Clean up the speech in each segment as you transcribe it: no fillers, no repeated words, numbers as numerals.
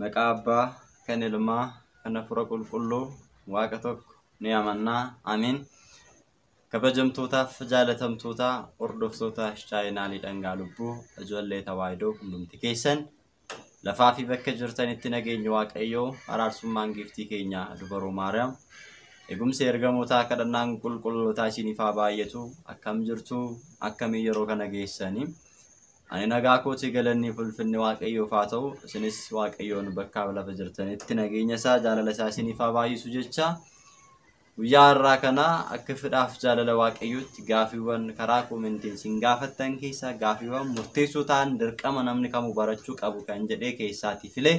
Maqaa Abbaa, kan Ilmaa, kan Hafuura Qulqulluu, Waaqa tokko ni amannaa. Amiin. Kabajamtootaaf jaalatamtoota hordoftoota chaayinaalii Dhangaa Lubbuu ijoollee Tawaahidoo hundumti keessan lafaa fi bakka jirtanitti nageenyi Waaqayyoo araarsummaan giiftii keenya dubaroo Maariyaam eegumsi ergamootaa kadhannaan qulqullootaa isiniif haa baay'atu. Akkam jirtu? Akkamii yeroo kana geessanii? Ani nagaa kootii galanni fulfinni Waaqayyoof haa ta'u. Isinis Waaqayyoon bakka lafa jirtanitti nageenya isaa jaalala isaa isiniif haa baay'isu jecha guyyaa har'aa kana akka fedhaaf jaalala Waaqayyootti gaafiiwwan karaa koomentiin isin gaafattan keessaa gaafiiwwan murteessoo ta'an dirqama namni kamuu barachuu qabu kan jedhee keessaatii filee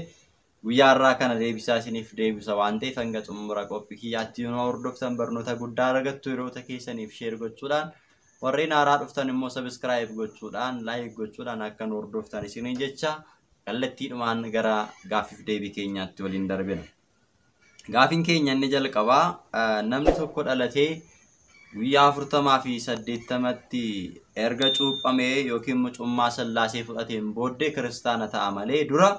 guyyaa har'aa kana deebisaa isiniif deebisa waan ta'eef hanga xumura qophii kiyyaatti yoo hordoftan barnoota guddaa argattu. Hiriyoota keessaniif share gochuudhaan, warreen haaraa dhuftan immoo subscribe gochuudhaan, like gochuudhaan akka nu hordoftan isiniin jecha kallattiidhumaan gara gaaffiif deebii keenyaatti waliin darbina. Gaafiin keenya inni jalqabaa, namni tokko dhalatee guyyaa 40 fi 80tti erga cuuphamee yookiin mucummaa Sillaasee fudhateen booddee kiristaana ta'a malee dura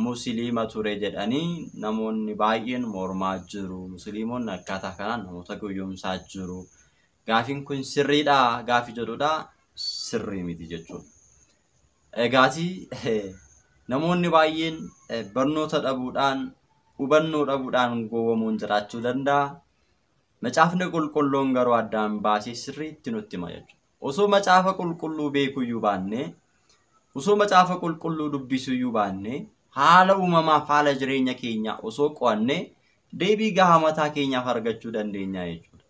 musliima ture jedhanii namoonni baay'een mormaa jiru. Musliimonni akkaataa kanaan namoota gowwoomsaa jiru. Gaafiin kun sirriidhaa gaafii jedhudha. Sirrii miti jechuudha. Egaatii namoonni baay'een barnoota dhabuudhaan, hubannoo dhabuudhaan gowwoomuun jiraachuu danda'a. Macaafni qulqulluun garuu addaan baasee sirriitti nutti hima jechuudha. Osoo macaafa qulqulluu beekuyyuu baannee, osoo macaafa qulqulluu dubbisuyyuu baannee, haala uumamaaf haala jireenya keenyaa osoo qo'annee deebii gahaa mataa keenyaaf argachuu dandeenya jechuudha.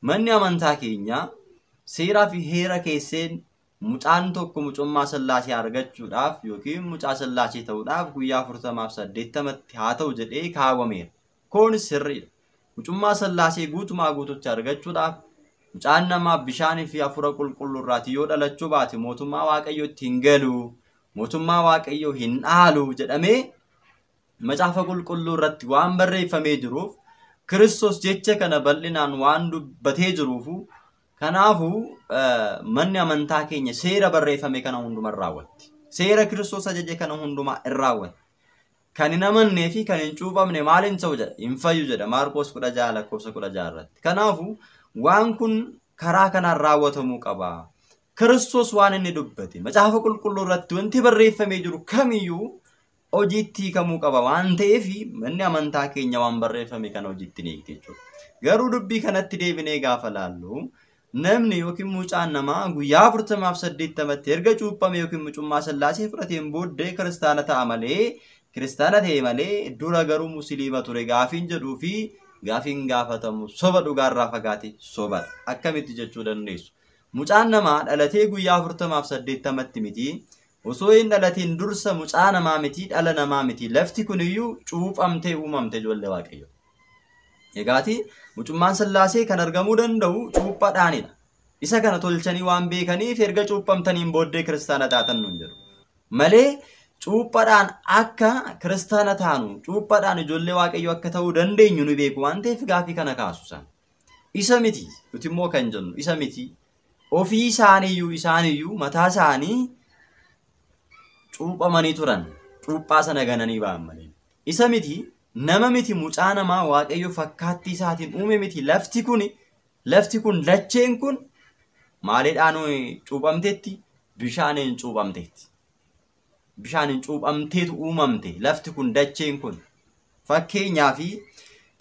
Manni amantaa keenyaa seeraa fi heera keesseen mucaan tokko mucummaa Sillaasee argachuudhaaf yookiin mucaa Sillaasee ta'uudhaaf guyyaa 40f 80tti haa ta'u jedhee kaawwameera. Kun sirriidha. Mucummaa Sillaasee guutumaa guututti argachuudhaaf mucaan namaa bishaanii fi hafuura qulqulluu irraati yoo dhalachuu baate mootummaa Waaqayyootti hin galu, mootummaa Waaqayyoo hin dhaalu jedhamee macaafa qulqulluu irratti waan barreeffamee jiruuf, Kiristoos jecha kana bal'inaan waan dubbatee jiruufu, kanaafuu manni amantaa keenya seera barreeffame kana hundumaa raawwatti. Seera Kiristoos ajaje kana hundumaa in raawwatti. Kan hin amannee fi kan hin cuuphamne maal hin ta'u jedha? Hin fayyu jedha Maarqoos 16 lakkoofsa 16 irratti. Kanaafuu waan kun karaa kanaan raawwatamuu qaba. Kiristoos waan inni dubbate macaafa qulqulluu irratti wanti barreeffamee jiru kamiyyuu hojiitti hiikamuu qaba waan ta'eef manni amantaa keenya waan barreeffame kana hojiitti ni hiikti jechuudha. Garuu dubbii kanatti deebinee gaafa laallu, namni yookiin mucaan namaa guyyaa 40f 80tti erga cuuphame yookiin mucummaa Sillaasee fudhateen booddee kiristaana ta'a malee, kiristaana ta'e malee dura garuu musliima ture gaafiin jedhuu fi gaafiin gaafatamu soba dhugaarraa fagaate sobadha. Akkamitti jechuu dandeessu? Mucaan namaa dhalatee guyyaa 40f 80tti miti. Osoo hin dhalatiin dursa mucaa namaa miti, dhala namaa miti. Lafti kuniyyuu cuuphamtee uumamte, ijoollee Waaqayyo. Egaati mucummaan Sillaasee kan argamuu danda'u cuuphaadhaanidha. Isa kana tolchanii waan beekaniif erga cuuphamtaniin booddee kiristaana taatan nuun jedhu. Malee cuuphaadhaan akka kiristaana taanu, cuuphaadhaan ijoollee Waaqayyo akka ta'uu dandeenyu nu beeku waan ta'eef gaafii kana kaasu isaan. Isa miti nuti immoo kan jennu, isa miti. Ofii isaaniiyyuu mataa isaanii cuuphamanii turan. Cuuphaa sana gananii ba'an malee. Isa miti, nama miti, mucaa namaa Waaqayyo fakkaattii isaatiin uume miti, lafti kun dacheen kun maaliidhaan cuuphamteetti? Bishaaniin cuuphamteetti. Bishaaniin cuuphamteetu uumamte lafti kun, dacheen kun. Fakkeenyaa fi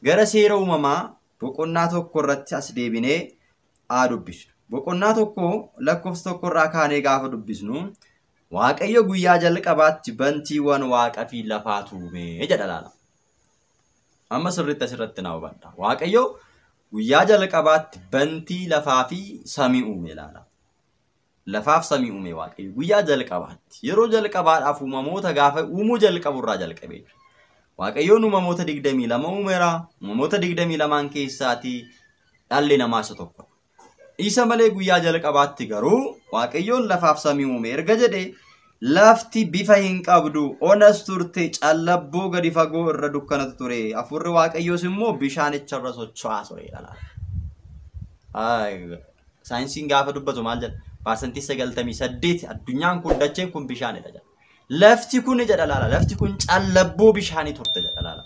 gara Seera Uumamaa boqonnaa 1 irratti as deebinee haa dubbisnu. Boqonnaa 1 lakkoofsa 1 irraa kaanee gaafa dubbisnu, Waaqayyo guyyaa jalqabaatti bantiiwwan waaqa fi lafaatu uume jedha laala. Amma sirriitti asirratti naa hubadha. Waaqayyo guyyaa jalqabaatti bantii lafaa fi samii uume laala. Lafaaf samii uume Waaqayyo guyyaa jalqabaatti. Yeroo jalqabaadhaaf uumamoota gaafa uumuu jalqabu irraa jalqabee jechuudha. Waaqayyoon uumamoota 22 uumeera. Uumamoota 22n keessaatii dhalli namaa isa tokko. Isa malee guyyaa jalqabaatti garuu Waaqayyoon lafaaf samii uume erga jedhe, lafti bifa hin qabdu, onas turte, callabboo gadi fagoo irra dukkanatu ture. Hafuurri Waaqayyoos immoo bishaanicharra socho'aa ture. Saayinsiin gaafa dubbatu maal jedha? 98% addunyaan kun, dacheen kun bishaanidha jedha. Lafti kun jedha laala. Lafti kun callabboo bishaanii turte jedha laala.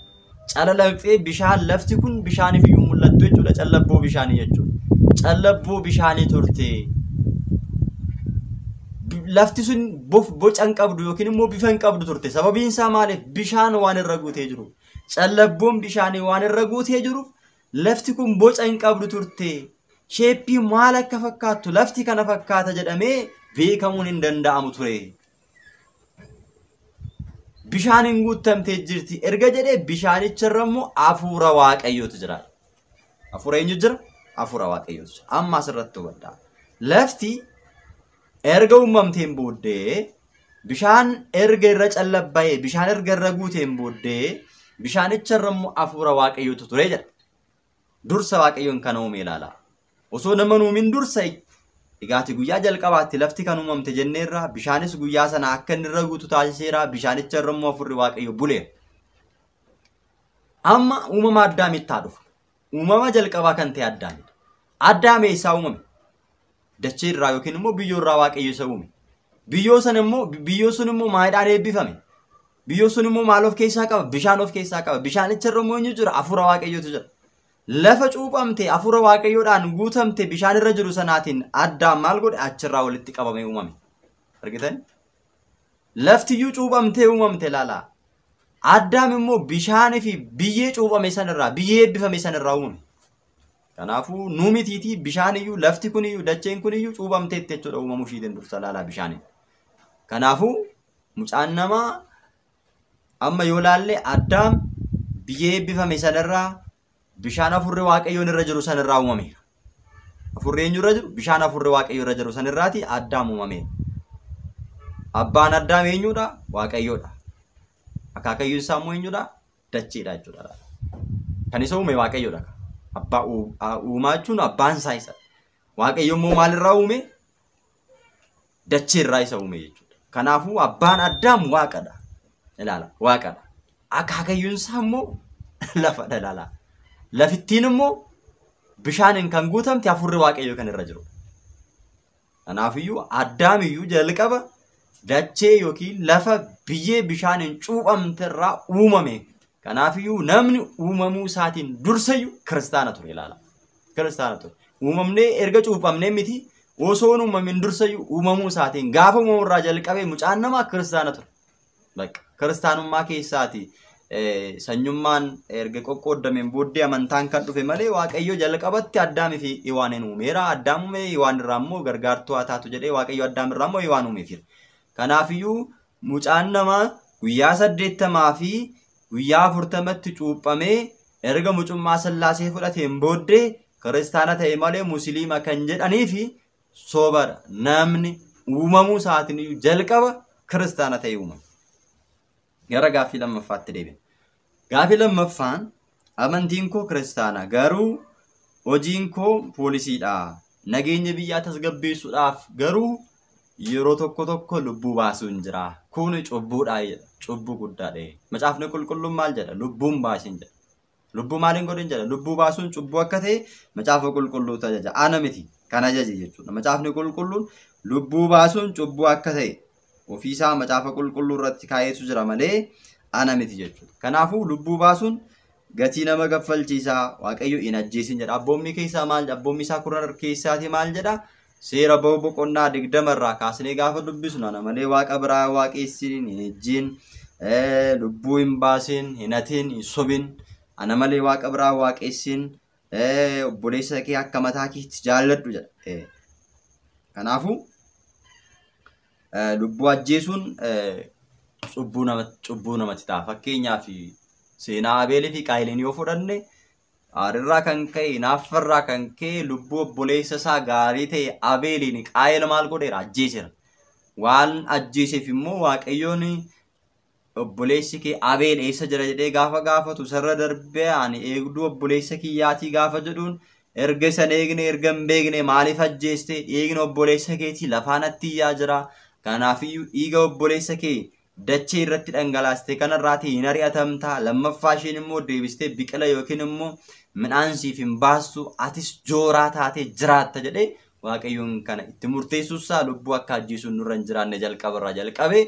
Calalaqxee bishaan lafti kun bishaaniif iyyuu mul'attu jechuudha. Callabboo bishaanii jechuudha. Callabboo bishaanii turte. Lafti sun boca hin qabdu yookiin immoo bifa hin qabdu turte. Sababiin isaa maaliif? Bishaan waan irra guutee jiruuf. Callabboon bishaanii waan irra guutee jiruuf lafti kun boca hin qabdu turte. Sheeppii maal akka fakkaattu lafti kana fakkaata jedhamee beekamuun hin danda'amu ture. Bishaan hin guutamtee jirti. Erga jedhee bishaanicha irra immoo hafuura Waaqayyootu jira. Hafuura eenyu jira? Hafuura Waaqayyootu jira. Amma asirratti hubadhaa. Lafti erga uumamteen booddee bishaan erga irra callabba'ee bishaan erga irra guuteen booddee bishaanicha irra immoo hafuura Waaqayyootu ture jedha. Dursa Waaqayyoon kana uume ilaala. Osoo nama hin uumin dursa egaati guyyaa jalqabaatti lafti kan uumamte jenneerra bishaanis guyyaa sana akka inni irra guutu taasiseera bishaanicha irra immoo hafuurri Waaqayyo buleera. Amma uumama Addaamitti haa dhufu. Uumama jalqabaa kan ta'e Addaamidha. Addaam eessaa uumame? Dachee irraa yookiin immoo biyyoo irraa Waaqayyo isa uume. Biyyoo sana immoo biyyoo sun immoo maayidhaan eebbifame? Biyyoo sun immoo maal of keessaa qaba? Bishaan of keessaa qaba. Bishaanicha irra immoo eenyu jira? Hafuura Waaqayyootu jira. Lafa cuuphamte hafuura Waaqayyoodhaan guutamte bishaan irra jiru sanaatiin Addaam maal godhe? Achirraa walitti qabamee uumame. Argitan? Laftiyyuu cuuphamtee uumamte laala. Addaam immoo bishaanii fi biyyee cuuphame sanarraa biyyee eebbifame sanarraa uumame. Kanaafuu nu mitiitii bishaaniyyuu lafti kuniyyuu dacheen kuniyyuu cuuphamteetti jechuudha uumamuu ishiitiin dursa laalaa bishaaniin. Kanaafuu mucaan namaa amma yoo laalle Addaam biyyee eebbifame sanarraa bishaan hafuurri Waaqayyoon irra jiru sanarraa uumameera. Hafuurri eenyu irra jiru? Bishaan hafuurri Waaqayyoo irra jiru sanirraati Addaam uumameera. Abbaan Addaam eenyudha? Waaqayyoodha. Akaakayyuun isaa immoo eenyudha? Dacheedha jechuudha. Kan isa uume Waaqayyoodha. Abbaa uumaa jechuun abbaan isaa isa. Waaqayyo immoo maalirraa uume? Dacheerraa isa uume jechuudha. Kanaafuu abbaan Addaam Waaqadha. Ilaala Waaqadha. Akaakayyuun isaa immoo lafadha ilaala. Lafittiin immoo bishaaniin kan guutamte hafuurri Waaqayyoo kan irra jiru. Kanaafiyyuu Addaamiyyuu jalqaba dachee yookiin lafa biyyee bishaaniin cuuphamte irraa uumame. Kanaafiyyuu namni uumamuu isaatiin dursayyuu kiristaana ture ilaala. Kiristaana ture. Uumamnee erga cuuphamnee miti osoo hin uumamin dursayyuu uumamuu isaatiin gaafa uumamu irraa jalqabee mucaan namaa kiristaana ture. Bakka kiristaanummaa keessaati sanyummaan erga qoqqoodameen booddee amantaan kan dhufe malee Waaqayyo jalqabatti Addaamii fi Hiwaaniin uumeera. Addaam uume Hiwaan irraa immoo gargaartuu haa taatu jedhee Waaqayyo Addaam irraa immoo Hiwaan uumeefira. Kanaafiyyuu mucaan namaa guyyaa 80 fi guyyaa 40tti cuuphamee erga mucummaa Sillaasee fudhateen booddee kiristaana ta'e malee musliima kan jedhanii fi sobadha. Namni uumamuu isaatiin jalqaba kiristaana ta'e uumame. Gara gaaffii lammaffaatti deebina. Gaaffii lammaffaan amantiin koo kiristaana garuu hojiin koo poolisiidha. Nageenya biyyaa tasgabbeessuudhaaf garuu yeroo tokko tokko lubbuu baasuun jira. Kun cubbuudha jedha. Cubbuu guddaadha. Macaafni qulqulluun maal jedha? Lubbuun baasin jedha. Lubbuu maaliin godhin jedha? Lubbuu baasuun cubbuu akka ta'e macaafa qulqulluutu ajaja. Ana miti kan ajaje jechuudha. Macaafni qulqulluun lubbuu baasuun cubbuu akka ta'e ofiisaa macaafa qulqulluu irratti kaa'eetu jira malee ana miti jechuudha. Kanaafuu lubbuu baasuun gatii nama kaffalchiisaa Waaqayyo hin ajjeesin jedha. Abboommii keessaa maal abboommii isaa kurnan keessaati maal jedha? Seera ba'uu boqonnaa 20 irraa kaasnee gaafa dubbisnu ana malee waaqa biraa waaqessin hin ejjiin, lubbuu hin baasin, hin hatin, hin sobin, ana malee waaqa biraa waaqessin, obboleessa kee akka mataa keetti jaalladhu jedha. Kanaafuu lubbuu ajjeesuun cubbuu namatti ta'a. Fakkeenyaaf seenaa Abeelii fi Qaayiliin yoo fudhanne aarirraa kan ka'e hinaaffarraa kan ka'e lubbuu obboleessa isaa gaarii ta'e Abeeliin Qaayil maal godheera? Ajjeeseera. Waan ajjeeseef immoo Waaqayyoon obboleessi kee Abeel eessa jira jedhee gaafa gaafatu sarara darbee ani eegduu obboleessa kiyyaatii gaafa jedhuun erga isa hin eegne erga hin beekne maaliif ajjeeste dhiigni obboleessa keetii lafaa natti iyyaa jira. Kanaafiyyuu dhiiga obboleessa kee dachee irratti dhangalaaste kanarraatii hin ari'atamta. Lammaffaa isheen immoo deebistee biqila yookiin immoo midhaan siif hin baastu atis jooraa taatee jiraatta jedhee Waaqayyoon kana itti murteessuusaa lubbuu akka ajjeesuun nurra hin jiraanne jalqabarraa jalqabee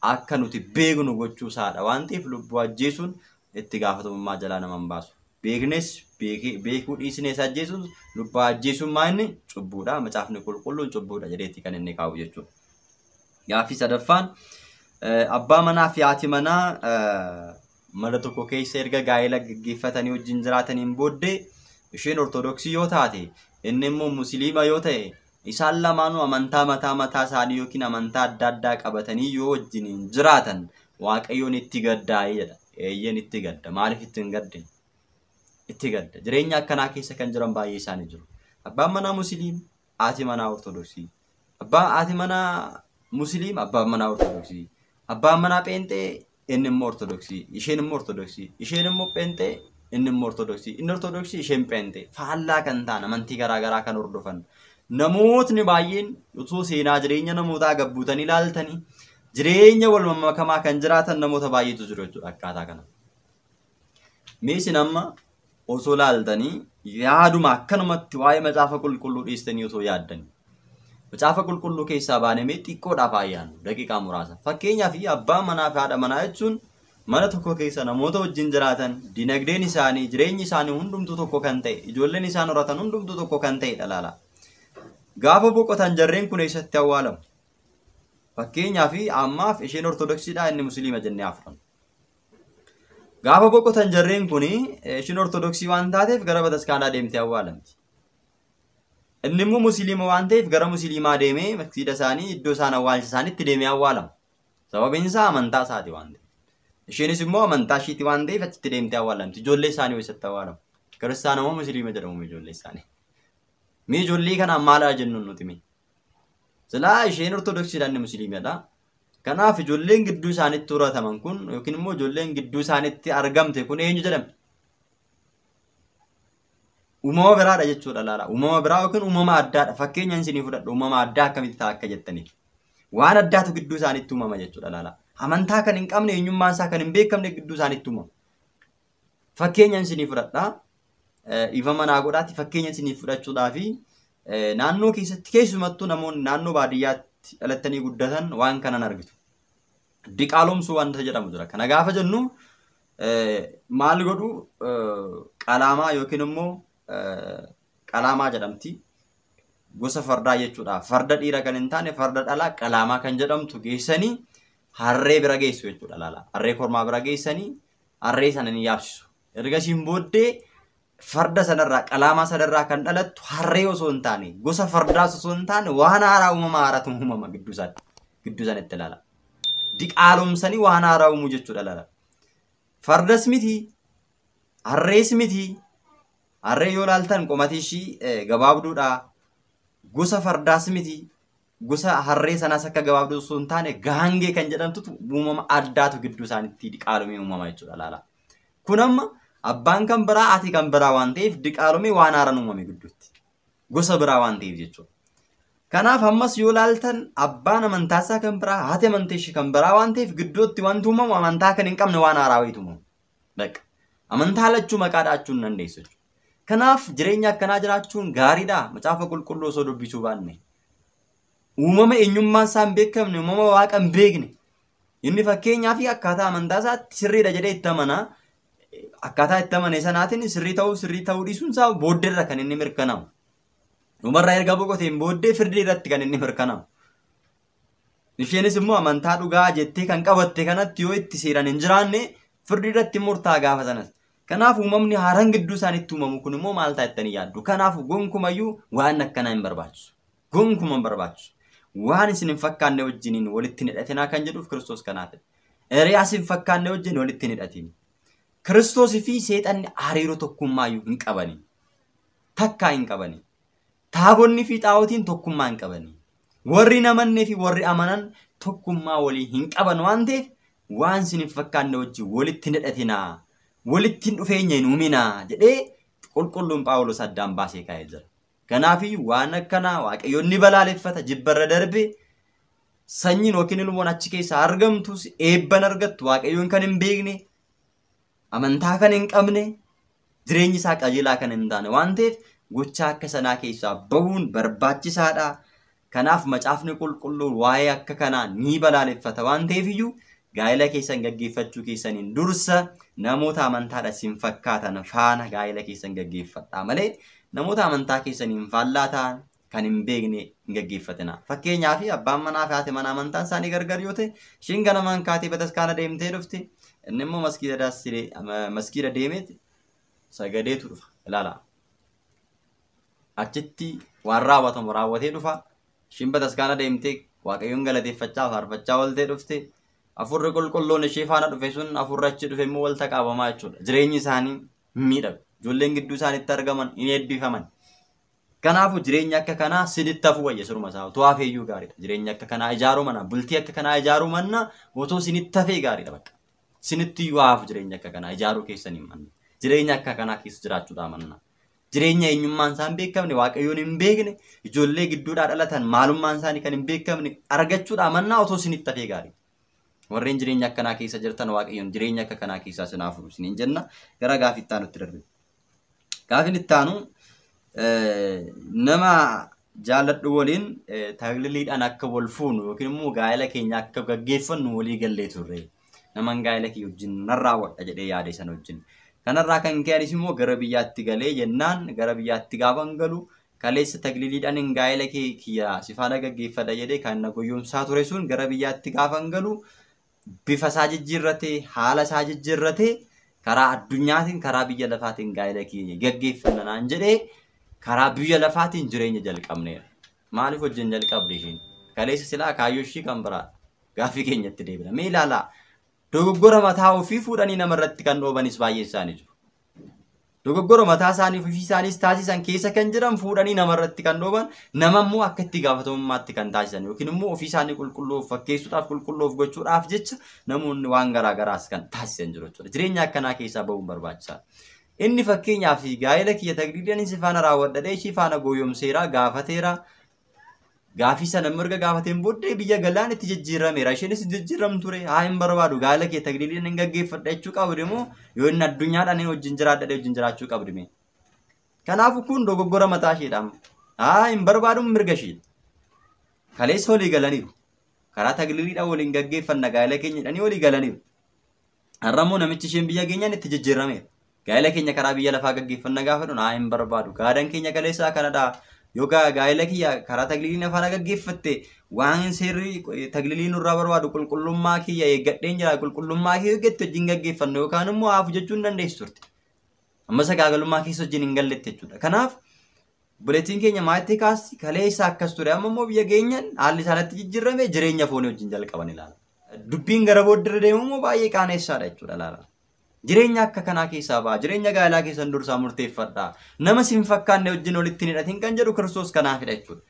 akka nuti beeknu gochuu isaadha waan ta'eef lubbuu ajjeesuun itti gaafatamummaa jalaa nama hin baasu. Beeknes beekuu dhiisnes ajjeesuun lubbuu ajjeesuun maa inni cubbuudha. Macaafni qulqulluun cubbuudha jedheetti kan inni kaa'u jechuudha. Gaaffii sadaffaan abbaa manaa fi haati manaa mana tokko keessa erga gaa'ela gaggeeffatanii wajjin jiraataniin booddee isheen ortodoksii yoo taate inni immoo musliima yoo ta'e isaan lamaanuu amantaa mataa mataa isaanii yookiin amantaa adda addaa qabatanii yoo wajjin jiraatan Waaqayyoon itti gaddaa'ee jedha. Eeyyeen itti gadda. Maaliif itti hin gadde? Itti gadda. Jireenya akkanaa keessa kan jiran baay'ee isaanii jiru. Abbaan manaa musliim, haati manaa ortodoksii. Abbaan haati manaa musliim, abbaan manaa ortodoksii. Abbaan manaa pheenxee, inni immoo ortodoksii. Isheen immoo ortodoksii. Isheen immoo pheenxee, inni immoo ortodoksii. Inni ortodoksii, isheen pheenxee. Faallaa kan ta'an amantii garaagaraa kan hordofan. Namootni baay'een utuu seenaa jireenya namootaa gabbuutanii ilaaltanii jireenya wal mammakamaa kan jiraatan namoota baay'eetu jiru jechuudha akkaataa kana. Mee isin amma osoo ilaaltanii yaaduma akkanumatti waa'ee macaafa qulqulluu dhiistanii osoo yaaddanii. Macaafa qulqulluu keessaa baanee mee xiqqoodhaaf haa yaadnu daqiiqaa muraasa. Fakkeenyaaf abbaa manaa fi haadha manaa jechuun mana tokko keessa namoota wajjin jiraatan dinagdeen isaanii jireenyi isaanii hundumtuu tokko kan ta'e ijoolleen isaan horatan hundumtuu tokko kan ta'edha laala. Gaafa boqotan jarreen kun eessatti awwaalamu? Fakkeenyaaf ammaaf isheen ortodoksiidha inni musliima jennee haa fudhannu. Gaafa boqotan jarreen kun isheen ortodoksii waan taateef gara bataskaanaa deemtee awwaalamti. Inni immoo musliima waan ta'eef gara musliimaa deemee masgiida isaanii iddoo isaan awwaalcha isaaniitti deemee awwaalama. Sababiin isaa amantaa isaati waan ta'eef. Isheenis immoo amantaa ishiiti waan ta'eef achitti deemtee awwaalamti. Ijoollee isaanii eessatti awwaalamu? Kiristaana moo musliima jedhamu ijoollee isaanii? Mee ijoollee kanaan maal haa jennuun nuti mee? Silaa isheen ortodoksiidha inni musliimadha. Kanaaf ijoolleen gidduu isaanitti horataman kun yookiin immoo ijoolleen gidduu isaanitti argamte kun eenyu jedhamti? Uumama biraadha jechuudha laala. Uumama biraa yookiin uumama addaadha. Fakkeenya isinii fudhadhu uumama addaa akkamitti ta'a akka jettaniif. Waan addaatu gidduu isaanitti uumama jechuudha laala. Amantaa kan hin qabne eenyummaan isaa kan hin beekamne gidduu isaanitti uumama. Fakkeenya isinii fudhadha. Dhiifama naa godhaati fakkeenya isinii fudhachuudhaafi naannoo keessatti keessumattuu namoonni naannoo baadiyyaatti dhalattanii guddatan waan kanan argitu. Diqaalomsuu wanta jedhamu jira. Kana gaafa jennu maal godhu qalaamaa yookiin immoo qalaamaa jedhamti. Gosa fardaa jechuudha. Farda dhiira kan hin taane farda dhalaa qalaamaa kan jedhamtu geessanii harree bira geessu jechuudha laala. Harree kormaa bira geessanii harree sana ni yaabsisu. Ergasiin booddee farda sanarraa qalaamaa sanarraa kan dhalattu harree osoo hin taane gosa fardaas osoo hin taane waan haaraa uumama haaraatu uumama gidduu isaatti gidduu sanatti ilaala. Diqaalomsanii waan haaraa uumuu jechuudha laala. Fardas miti harrees miti harree yoo ilaaltan qomatii ishii gabaabduudha. Gosa fardaas miti gosa harree sanaas akka gabaabduu osoo hin taane gaangee kan jedhamtutu uumama addaatu gidduu isaaniitti diqaalomee uumama jechuudha laala. Kun amma abbaan kan biraa haati kan biraa waan ta'eef diqaalomee waan haaraan uumame gidduutti. Gosa biraa waan ta'eef jechuudha. Kanaaf ammas yoo ilaaltan abbaan amantaa isaa kan biraa haati amantaa ishee kan biraa waan ta'eef gidduutti wanti uumamu amantaa kan hin qabne waan haaraa wayiitu uumamu. Bakka amantaa lachuu maqaa dha'achuu hin dandeessu jechuudha. Kanaaf jireenya akkanaa jiraachuun gaariidha. Macaafa qulqulluu osoo dubbisuu baanne. Uumama eenyummaan isaa hin beekamne, uumama waaqa hin beekne. Inni fakkeenyaa fi akkaataa amantaa isaatti sirriidha jedhee itti amana. Akkaataa itti amane sanaatiin sirrii ta'uu sirrii ta'uu dhiisuun isaa booddeerra kan inni mirkanaa'u. Dhumarraa erga boqoteen booddee firdii irratti kan inni mirkanaa'u. Isheenis immoo amantaa dhugaa jettee kan qabatte kanatti yoo itti seeraan hin jiraanne firdii irratti murtaa'a gaafa sanas. Kanaaf uumamni haaraan gidduu isaaniitti uumamu kun immoo maal ta'a jettanii yaaddu? Kanaaf gonkumayyuu waan akkanaa hin barbaachisu. Gonkuma hin barbaachisu. Waan isin hin fakkaanne wajjiniin walitti hin hidhatinaa kan jedhuuf Kiristoos kanaafidha. Hiriyaas hin fakkaanne wajjin walitti hin hidhatin. Kiristoosii fi seexanni hariiroo tokkummaayyuu hin qabani. Takkaa hin qabani. Taabonni fi xaa'otiin tokkummaa hin qabani. Warri hin amannee fi warri amanan tokkummaa walii hin qaban waan ta'eef waan isin hin fakkaanne wajjin walitti hin hidhatinaa. Walitti hin dhufeenya hin uuminaa jedhee qulqulluun Phaawulos addaan baasee kaa'ee jira. Kanaafiyyuu waan akkanaa Waaqayyoon ni balaaleffata jibbarra darbe sanyiin yookiin ilmoon achi keessaa argamtus eebban argattu Waaqayyoon kan hin beekne amantaa kan hin qabne jireenyi isaa qajeelaa kan hin taane waan ta'eef gochaa akka sanaa keessaa bahuun barbaachisaadha. Kanaaf macaafni qulqulluun waa'ee akka kanaa ni balaaleffata waan ta'eef iyyuu gaa'ela keessan gaggeeffachuu keessaniin dursa namoota amantaadha isin fakkaatan faana gaa'ela keessan gaggeeffadhaa malee namoota amantaa keessaniin faallaa ta'an kan hin beekne hin gaggeeffatina. Fakkeenyaaf abbaan manaa fi haati manaa amantaan isaanii gargar yoo ta'e ishiin ganamaan kaatee bataskaana deemtee dhufti inni immoo maskiida deemee sagadeetu dhufa ilaala. Achitti waan raawwatamu raawwatee dhufa. Ishiin bataskaana deemtee waaqayyoon galateeffachaa faarfachaa waltee dhufte. Afurri qulqulluun ishee faana dhufe sun afurri achi dhufe immoo walta qabamaa jechuudha. Jireenyi isaanii hin miidhagu. Ijoolleen gidduu isaaniitti argaman hin eebbifaman. Kanaafuu jireenya akka kanaa sinitti hafuu wayya siruma isaa otoo hafeeyyuu gaariidha. Jireenya akka kanaa ijaaruu mana bultii akka kanaa ijaaruu manna otoo sinitti hafee gaariidha bakka. Sinitti iyyuu hafu jireenya akka kanaa ijaaruu keessan hin manna. Jireenya akka kanaa keessa jiraachuudhaa manna. Jireenya eenyummaan isaa hin beekamne waaqayyoon hin beekne ijoollee gidduudhaa dhalatan maalummaan isaanii kan hin beekamne argachuudhaa mannaa otoo sinitti hafee gaariidha. Warreen jireenya akkanaa keessa jirtan waaqayyoon jireenya akka kanaa keessaa isin haa furu isiniin jenna. Gara gaafii itti aanutti darbe. Gaafiin itti aanu nama jaalladhu waliin tagliliidhaan akka wal fuunu yookiin immoo gaa'ela keenya akka gaggeeffannu walii gallee turre. Naman gaa'ela kiyya wajjin nan raawwadha jedhee yaade sana wajjin. Kanarraa kan ka'e anis immoo gara biyyaatti galee jennaan gara biyyaatti gaafan galu kaleessa tagliliidhaan hin gaa'ela kiyya si faana gaggeeffadha jedhee kan na goyyomsaa ture sun gara biyyaatti gaafan galu bifa isaa jijjiirratee haala isaa jijjiirratee karaa addunyaatiin karaa biyya lafaatiin gaa'ela keenya gaggeeffanna naan jedhee karaa biyya lafaatiin jireenya jalqabneera. Maaliif wajjin jalqabde ishiin? Kaleessa silaa kaayyoo ishii kan biraadha. Gaaffii keenyatti deebina. Mee ilaalaa dogoggora mataa ofii fuudhanii namarratti kan dhoobanis baay'ee isaanii jiru. Dogoggora mataa isaanii ofii isaaniis taasisan keessa kan jiran fuudhanii namarratti kan dhooban nama immoo akka itti gaafatamummaatti kan taasisan yookiin immoo ofii isaanii qulqulluu of fakkeessuudhaaf qulqulluu of gochuudhaaf jecha namoonni waan garaa garaas kan taasisan jiru jechuudha. Jireenya akkanaa keessaa bahuun barbaachisaadha. Inni fakkeenyaaf gaa'ela kiyya tagliidhaan si faana raawwadhadhee ishii faana gooyomseera gaafateera. Gaafii sana mirga gaafateen booddee biyya galaan itti jijjiirameera. Isheenis jijjiiram ture haa hin barbaadu gaa'ela kiyya tagliidhaan hin gaggeeffadha jechuu qabdu immoo yoo inni addunyaadhaan wajjin jiraadha wajjin jiraachuu qabdu mee. Kanaafuu kun dogoggora mataa isheedha. Haa hin barbaadu mirga isheedha. Kaleessa walii galaniiru. Karaa tagliidhaan waliin gaggeeffanna gaa'ela keenya jedhanii walii galaniiru. Har'a immoo namichi isheen biyya keenyaan itti jijjiirameera. Gaa'ela keenya karaa biyya lafaa gaggeeffanna gaafa jedhu haa hin barbaadu. Gaadaan keenya kaleessaa kanadha. Yoo gaa'ela kiyya karaa tagliliin afaan gaggeeffatte waan seerri tagliliin nurraa barbaadu qulqullummaa kiyya eeggadheen jira qulqullummaa kiyya eeggatte wajjin gaggeeffannu yookaan immoo haafu jechuu hin dandeessu turte. Amma sagaagalummaa keessa wajjin hin galletti jechuudha. Kanaaf buletiin keenya maalitti kaasti kaleessa akkas ture amma immoo biyya keenyan haalli isaanitti jijjiirame jireenya foonii wajjin jalqaban ilaala. Dubbiin gara booddee deemu immoo baay'ee qaaneessaadha jechuudha ilaala. Jireenya akka kanaa keessaa ba'a. Jireenya gaa'elaa keessan dursaa murteeffadha. Nama sin fakkaanne wajjin walitti hin hidhatin kan jedhu Kiristoos kanaafidha jechuudha.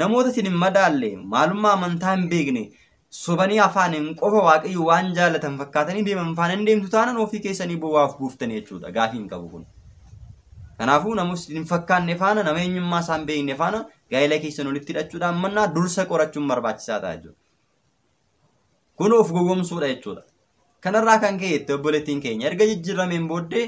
Namoota isin hin madaalle maalummaa amantaa hin beekne sobanii afaaniin qofa waaqayyo waan jaalatan fakkaatanii deeman faana hin deemtu taanaan ofii keessanii bu'aaf buuftanii jechuudha. Gaafii hin qabu kun. Kanaafuu namoota hin fakkaanne faana nama eenyummaa isaa hin beekne faana gaa'ela keessan walitti hidhachuudhaan mannaa dursa qorachuun barbaachisaa ta'a jechuudha. Kun of gowwoomsuudha jechuudha. Kanarraa kan ka'e itti obboleettiin keenya erga jijjiirameen booddee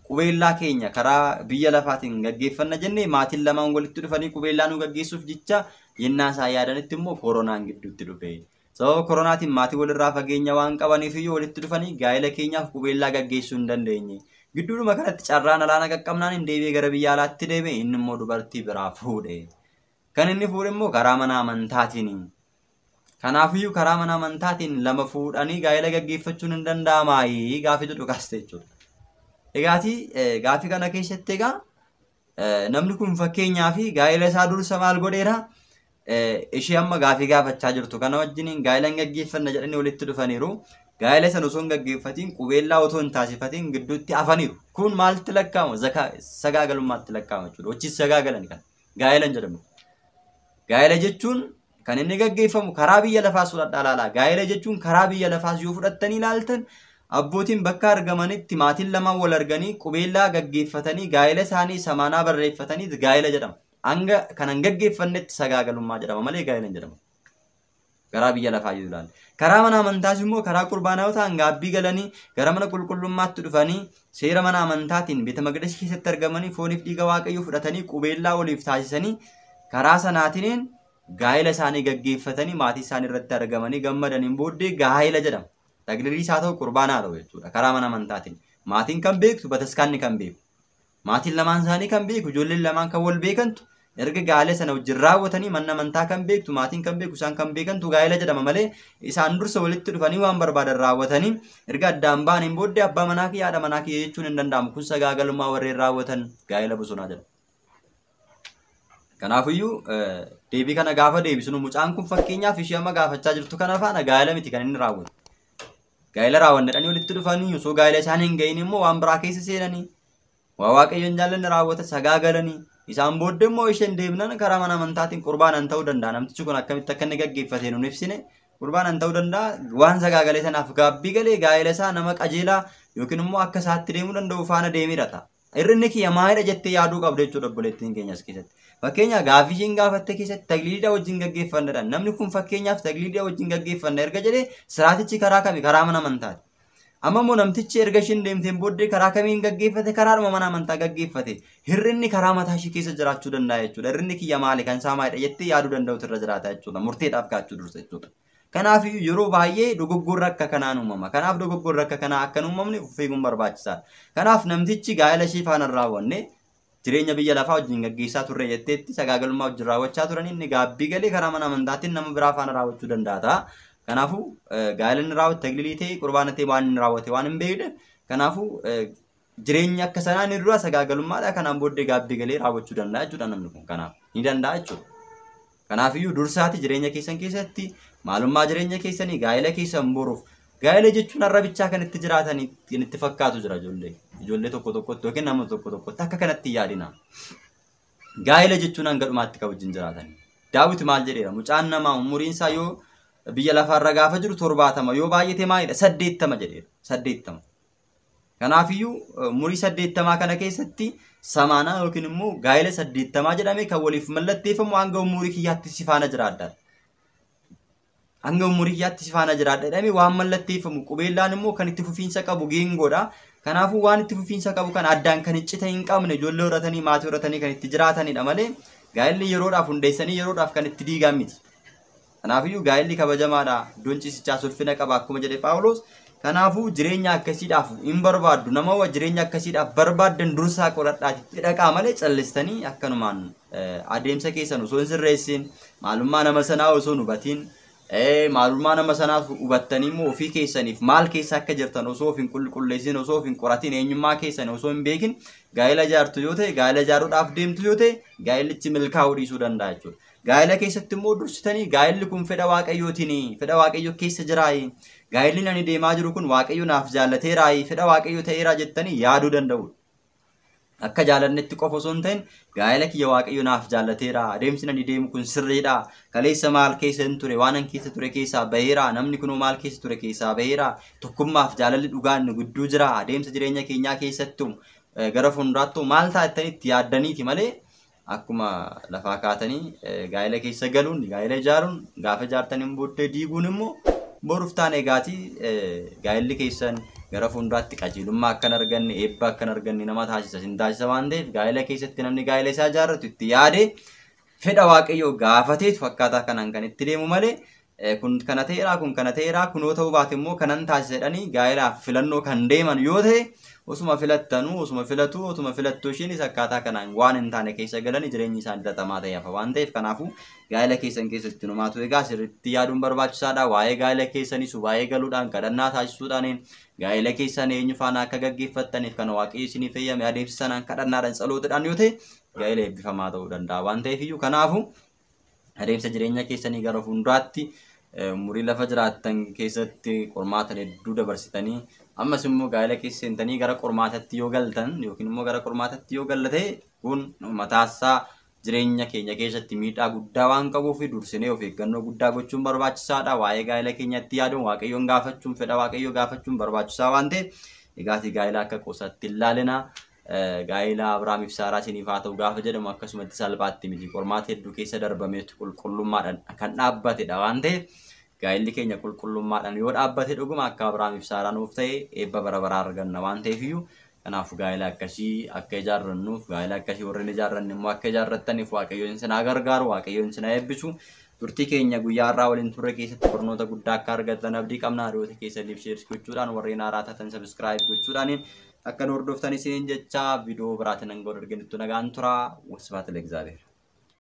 qubeellaa keenya karaa biyya lafaatiin gaggeeffanna jennee maatiin lamaan walitti dhufanii qubeellaa nu gaggeessuuf jecha yennaa isaa yaadanitti immoo koronaan gidduutti dhufe. Sababa koronaatiin maatii walirraa fageenya waan qabaniif iyyuu walitti dhufanii gaa'ela keenyaaf qubeellaa gaggeessuu hin dandeenye. Gidduudhuma kanatti carraan alaana qaqqabnaan hin deebi'ee gara biyya alaatti deeme inni immoo dubartii biraa fuudhe. Kan inni fuudhe immoo karaa mana amantaatiin. Kanaafiyyuu karaa mana amantaatiin lama fuudhanii gaa'ela gaggeeffachuun hin danda'amaayii gaafii jedhu kaaste jechuudha. Egaatii gaafii kana keessatti egaa namni kun fakkeenyaa fi gaa'ela isaa dursa maal godheera? Ishee amma gaafii gaafachaa jirtu kana wajjiniin gaa'ela hin gaggeeffanna jedhanii walitti dhufaniiru. Gaa'ela sana osoo hin gaggeeffatiin qubeellaa otoo hin taasifatiin gidduutti hafaniiru. Kun maalitti lakkaa'ama? Sagaagalummaatti lakkaa'ama jechuudha. Hojii sagaagalan kan gaa'ela hin jedhamu. Gaa'ela jechuun kan inni gaggeeffamu karaa biyya lafaas fudhadhaa ilaalaa. Gaa'ela jechuun karaa biyya lafaas yoo fudhattanii ilaaltan abbootiin bakka argamanitti maatiin lamaan wal arganii qubeellaa gaggeeffatanii gaa'ela isaanii samaanaa barreeffatanii gaa'ela jedhama. Hanga kan hin gaggeeffannetti sagaagalummaa jedhama malee gaa'ela hin jedhamu. Karaa biyya lafaa yoo ilaalle. Karaa mana amantaas immoo karaa qurbaanaa yoo ta'an gaabbii galanii gara mana qulqullummaatti dhufanii seera mana amantaatiin beeta maqdasii keessatti argamanii fooniif dhiiga waaqayyoo fudhatanii qubeellaa waliif taasisanii karaa sanaatiin gaa'ela isaanii gaggeeffatanii maatii isaanii irratti argamanii gammadaniin booddee gaa'ela jedhama. Tagliiliis haa ta'u qurbaana haa ta'u jechuudha karaa mana amantaatiin. Maatiin kan beektu bataskaanni kan beeku. Maatiin lamaan isaanii kan beeku ijoolleen lamaan kan wal beekantu erga gaa'ela sana wajjin raawwatanii manni amantaa kan beektu maatiin kan beeku isaan kan beekantu gaa'ela jedhama malee isaan dursa walitti dhufanii waan barbaadan raawwatanii erga addaan ba'aniin booddee abbaa manaa kiyya haadha manaa kiyya jechuun hin danda'amu. Kun sagaagalummaa warreen raawwatan gaa'ela bosonaa jedhama. Kanaafiyyuu deebii kana gaafa deebisnu mucaan kun fakkeenyaaf ishee amma gaafachaa jirtu kana faana gaa'ela miti kan inni raawwatu. Gaa'ela raawwanne walitti dhufanii osoo gaa'ela isaanii hin ga'iin immoo waan biraa keessa seenanii waa waaqayyo hin jaallanne raawwata sagaagalanii isaan booddee immoo isheen deemnan karaa mana amantaatiin qurbaanan ta'uu danda'a. Namtichi kun akkamitti akka inni gaggeeffate nuun ibsine qurbaanan ta'uu danda'a. Waan sagaagalee sanaaf gaabbii galee gaa'ela isaa nama qajeelaa yookiin immoo akka isaatti deemuu danda'u faana deemee ta'a. Hir'inni kiyya maalidha jettee yaaduu qabda jechuudha obboleettiin keenya as keessatti. Fakkeenyaaf gaaffii isheen gaafatte keessatti tagliidha wajjin gaggeeffannadha. Namni kun fakkeenyaaf tagliidha wajjin gaggeeffanna erga jedhee siraatichi karaa kami? Karaa mana amantaati. Amma immoo namtichi erga isheen deemteen booddee karaa kamiin gaggeeffate? Karaadhuma mana amantaa gaggeeffate. Hir'inni karaa mataa ishee keessa jiraachuu danda'a jechuudha. Hir'inni kiyya maali? Kan isaa maalidha jettee yaaduu danda'utu irra jiraata jechuudha. Murteedhaaf kaachuu dursa jechuudha. Kanaaf yeroo baay'ee dogoggorri akka kanaan uumama. Kanaaf dogoggorri akka kanaa akka hin uumamne of eeguun barbaachisaadha. Kanaaf namtichi gaa'ela ishee faana hin raawwanne jireenya biyya lafaa wajjin gaggeessaa turre jetteetti sagaagalummaa wajjin raawwachaa turan inni gaabbii galee karaa mana amantaatiin nama biraa faana raawwachuu danda'a ta'a. Kanaafuu gaa'ela inni raawwate tagliilii ta'e qurbaana ta'e waan inni raawwate waan hin beekne kanaafuu jireenya akka sanaa inni dura sagaagalummaadha kanaan booddee gaabbii galee raawwachuu danda'a jechuudha namni kun kanaaf ni danda'a jechuudha. Kanaafiyyuu dursaati jireenya keessan keessatti maalummaa jireenya keessanii gaa'ela keessan boruuf gaa'ela jechuun har'a bichaa kan itti jiraatan kan itti fakkaatu jira ijoollee tokko tokkotti yookiin nama tokko tokkotti akka kanatti yaadina. Gaa'ela jechuun hanga dhumaatti kan wajjin jiraatan. Daawit maal jedheera mucaan namaa umuriin isaa yoo biyya lafaarra gaafa jiru 70 yoo baay'ate maalidha 80 jedheera 80. Kanaafiyyuu umurii 80 kana keessatti samaanaa yookiin immoo gaa'ela 80 jedhamee kan waliif mallatteeffamu hanga umurii kiyyaatti si faana jiraadha. Hanga umurii kiyyaatti si faana jiraadha jedhamee waan mallatteeffamu qubeellaan immoo kan itti fufiinsa qabu geengoodha. Kanaafuu waan itti fufiinsa qabu kan addaan kan iccita hin qabne ijoollee horatanii maatii horatanii kan itti jiraatanidha malee gaa'elli yeroodhaaf hundeessanii yeroodhaaf kan itti diigan miti. Kanaafiyyuu gaa'elli kabajamaadha. Iddoon ciisichaa ulfina qaba akkuma jedhe Phaawulos. Kanaafuu jireenya akkasiidhaaf hin barbaaddu. Nama jireenya akkasiidhaaf barbaaddan dursaa qoradhaati itti dhaqaa malee callistanii akkanumaan adeemsa keessan osoo hin sirreessin maalummaa nama sanaa osoo hin hubatiin maalummaa nama sanaa hubattanii immoo ofii keessaniif maal keessa akka jirtan osoo of hin qulqulleessin osoo of hin qoratin eenyummaa keessan osoo hin beekin gaa'ela ijaartu yoo ta'e gaa'ela ijaaruudhaaf deemtu yoo ta'e gaa'elichi milkaa'uu dhiisuu danda'a jechuudha. Gaa'ela keessatti immoo dursitanii gaa'elli kun fedha waaqayyootiin fedha waaqayyoo keessa jiraayi gaa'elli ani deemaa jiru kun waaqayyo naaf jaallateeraayi fedha waaqayyoo ta'eeraa jettanii yaaduu danda'u. Akka jaalannetti qofa osoo hin ta'in gaa'ela kiyya waaqayyo naaf jaallateera adeemsi ani deemu kun sirriidha kaleessa maal keessa hin ture waan an keessa ture keessaa baheera namni kunoo maal keessa ture keessaa baheera tokkummaaf jaalalli dhugaan nu gidduu jira adeemsa jireenya keenyaa keessattuu gara fuulduraattuu maal ta'a jettanii itti yaaddaniiti malee akkuma lafaa kaatanii gaa'ela keessa galuun gaa'ela ijaaruun gaafa ijaartaniin booddee diiguun immoo boruuf taane egaatii gaa'elli keessan gara fuulduraatti qajeelummaa akka hin arganne eebba akka hin arganne nama taasisa sin taasisa waan ta'eef gaa'ela keessatti namni gaa'ela isaa ijaarratu itti yaade fedha waaqayyoo gaafateetu akkaataa kanaan kan itti deemu malee kun kana ta'eeraa kun kana ta'eeraa kunoo ta'uu baate immoo kanan taasisa jedhanii gaa'elaaf filannoo kan deeman yoo ta'e osuma filattanuu osuma filatu osuma filattuu isheenis akkaataa kanaan waan hin taane keessa galanii jireenyi isaanii xaxamaa ta'e hafa waan ta'eef kanaafuu gaa'ela keessan keessatti numaatu egaa sirriitti yaaduun barbaachisaadha. Waa'ee gaa'ela keessanis waa'ee galuudhaan kadhannaa taasisuudhaan gaa'ela keessan eenyu faana akka gaggeeffattaniif kan waaqayyo isiniif eeyyame adeemsa sanaan kadhannaadhaan tsalootaadhaan yoo ta'e gaa'ela eebbifamaa ta'uu danda'a waan ta'eef iyyuu kanaafuu adeemsa jireenya keessanii gara fuulduraatti umurii lafa jiraattan keessatti qormaata hedduu dabarsitanii ammas immoo gaa'ela keessa seentanii gara qormaatatti yoo galtan yookiin immoo gara qormaatatti yoo galle kun mataasaa jireenya keenya keessatti miidhaa guddaa waan qabuuf dursinee of eeggannoo guddaa gochuun barbaachisaadha. Waa'ee gaa'ela keenyatti yaaduun waaqayyoon gaafachuun fedha waaqayyoo gaafachuun barbaachisaa waan ta'eef egaatii gaa'ela akka qosaatti hin ilaalina. Gaa'ela Abrahaamiif Saaraa isiniif haa ta'u gaafa jedhamu akkasumatti salphaatti miti qormaata hedduu keessa darbameetu qulqullummaadhaan kan dhaabbatedha waan ta'eef gaa'elli keenya qulqullummaadhaan yoo dhaabbate dhuguma akka Abrahaamiif Saaraa nuuf ta'e eebba bara baraa arganna waan ta'eef iyyuu Kanaafuu gaa'ela akkasii akka ijaarrannuuf gaa'ela akkasii warreen ijaarranne immoo akka ijaarrattaniif Waaqayyoon isin haa gargaaru, Waaqayyoon isin haa eebbisu. Turtii keenya guyyaa har'aa waliin turre keessatti barnoota guddaa akka argattan abdii qabna. Hiriyoota keessaniif share gochuudhaan warreen haaraa taatan subscribe gochuudhaan akka nu hordoftan isiniin jecha viidiyoo biraatiin hanga wal arginuttu nagaan tura. Wasbaat ለእግዚአብሔር.